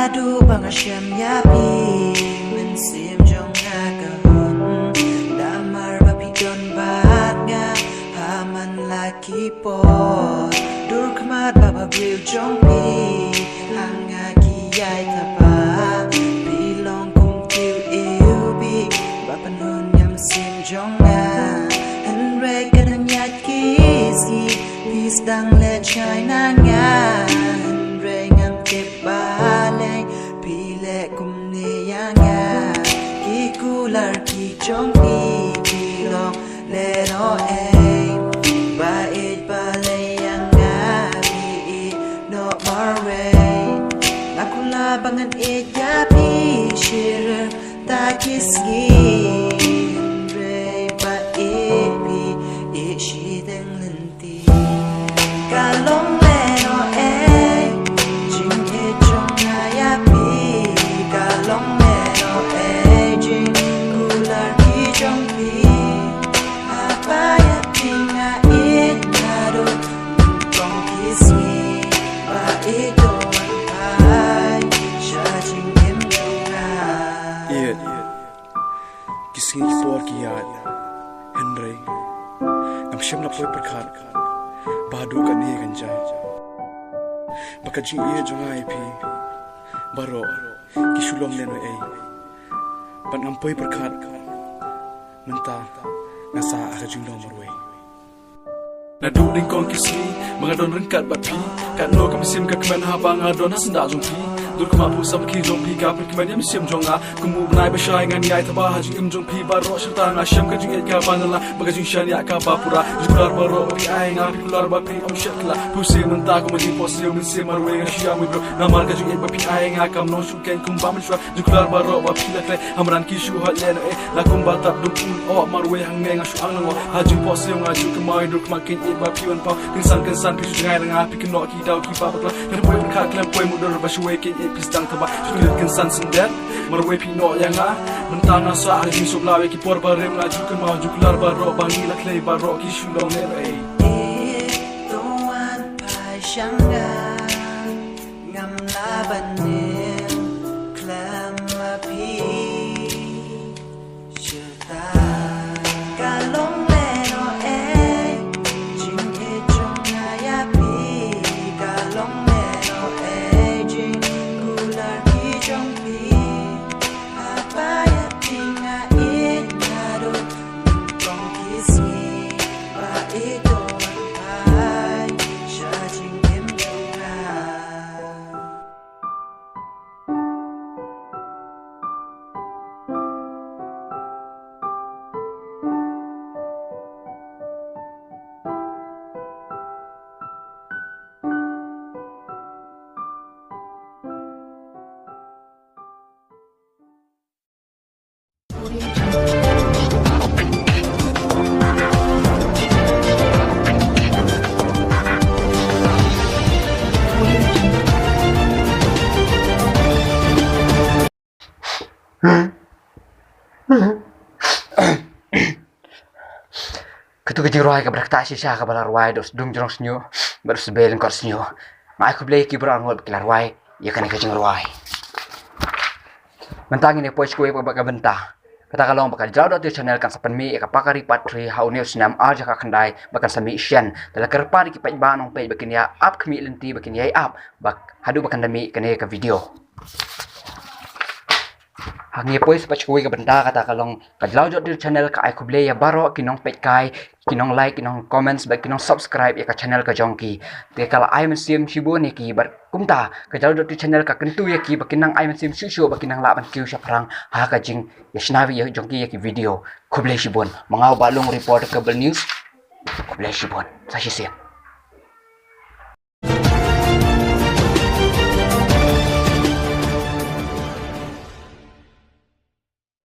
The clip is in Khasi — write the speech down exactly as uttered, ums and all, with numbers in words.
Haduh ba nga shem ïa phi, mynsiem jong nga ka hun. Namar ba phi don bad nga ha man la ki por. Dur khmat bad ba briew jong phi, ha nga ki ïai tapa. Phi long kum ki iwbih ba pynhun ïa mynsiem jong nga. Hynrei ka dang ïaid ki sngi, phi sdang leit shai na nga. Hynrei ngam tip balei phi leh kumne ïa nga. Ki kular ki jong phi, phi long lehnohei. Ba ïeit balei ïa nga phi ïehnoh marwei. Nga kular ba ngan ïeit ïa phi shi rta ki sngi. Hynrei ba ïeit phi ïeit shiteng lynti. Ka long lehnohei, jingïeit jong nga ïa phi. Ka long lehnohei, jingkular ki jong phi. Haba ïa phi nga ïeit naduh nyngkong ki sngi. Ba ïeit to wan phai sha jingim jong nga. Ïeit. Ki sngi ki por ki ïaid, hynrei ngam shym la poi pyrkhat ba haduh katne kan jia. Ba ka jingïeit jong nga ïa phi baroh ki shu long lehnohei. Bad ngam poi pyrkhat, mynta nga sah ha ka jinglong marwei. Naduh nyngkong ki sngi ba nga don ryngkat bad phi, katno ka mynsiem ka kmen haba nga don ha syndah jong phi. Dur khmat phuh samrkhie jong phi ka pynkmen ïa mynsiem jong nga. Kum u bnai ba shai ngan ïai tapa ha jingim jong phi baroh. Shata nga shem ka jingïeit kaba nyngkong bad ka jingshaniah kaba pura. Jingkular baroh ba phi ai nga, phi kular ba phi ym shet khlad. Phi sngewsih mynta kum ka jingphohsniew, mynsiem marwei nga shu ïa mih briew. Namar ka jingïeit ba phi ai nga kam long shu khein kumba mynshuwa. Jingkular baroh ba phi la khlei, ha madan ki shu hoi lehnohei. La kumba tad dum un oh marwei hangne nga shu ang lyngngoh. Ha jingphohsniew nga ju kynmaw ïa dur khmat, kynsan ba phi wan paw. Kynsan kynsan phi shu jngai na nga, phi kynnoh ki daw kiba bakla. Khlem poi pyrkhat, khlem poi mutdur, ba shawei kynsan phi sdang tapa. Shu kynsan syndet marwei phi noh ïa nga. Mynta nga sah ha jingsuk law ïa ki por barim, nga ju kynmaw jingkular baroh ba ngi la khlei, baroh ki shu long lehnohei. Ïeit to wan phai sha nga. Ngam lah ban im khlem ma phi. Shata ka long lehnohei, jingïeit jong nga ïa phi. Ka long lehnohei, jingkular ki jong phi. Haba ïa phi nga ïeit naduh nyngkong ki sngi. Ba ïeit to wan phai sha jingim jong nga. Katu ka jingrwai kaba da ktah shisha kaba la rwai da u sdung jrong sniew bad u sbei lyngkot sniew. Nga ai khublei ïa ki baroh arngut ba ki la rwai ïa kane ka jingrwai. Mynta ngin ïa poi sha kawei pat ka bynta. Kata ka long ba ka Jlaw dot tw channel kan sa pynmih ïa ka Pakari Part three ha une u snem ar hajar khyndai, ba kan sa mih shen. Te la kyrpad ïa ki paidbah nongpeit ba kin ïa ap khmih lynti, ba kin ïa ap ba haduh ba kan da mih kane ka video. Hangne poi sa pat sha kawei ka bynta, kata ka long ka Jlaw dot tw channel ka ai khublei ïa baroh ki nongpeit kai, ki nong like, ki nong comments bad ki nong subscribe ïa ka channel ka jong ki. Te ka la ai mynsiem shibun ïa ki bad kumta ka Jlaw dot tw channel ka kyntu ïa ki ba kin nang ai mynsiem shuh shuh ba kin nang lah ban kiew shaphrang ha ka jingïashna ïa jong ki ïa ki video. Khublei shibun. Ma nga u Bah Lung, reporter Kaba News. Khublei shibun. Sa shisien.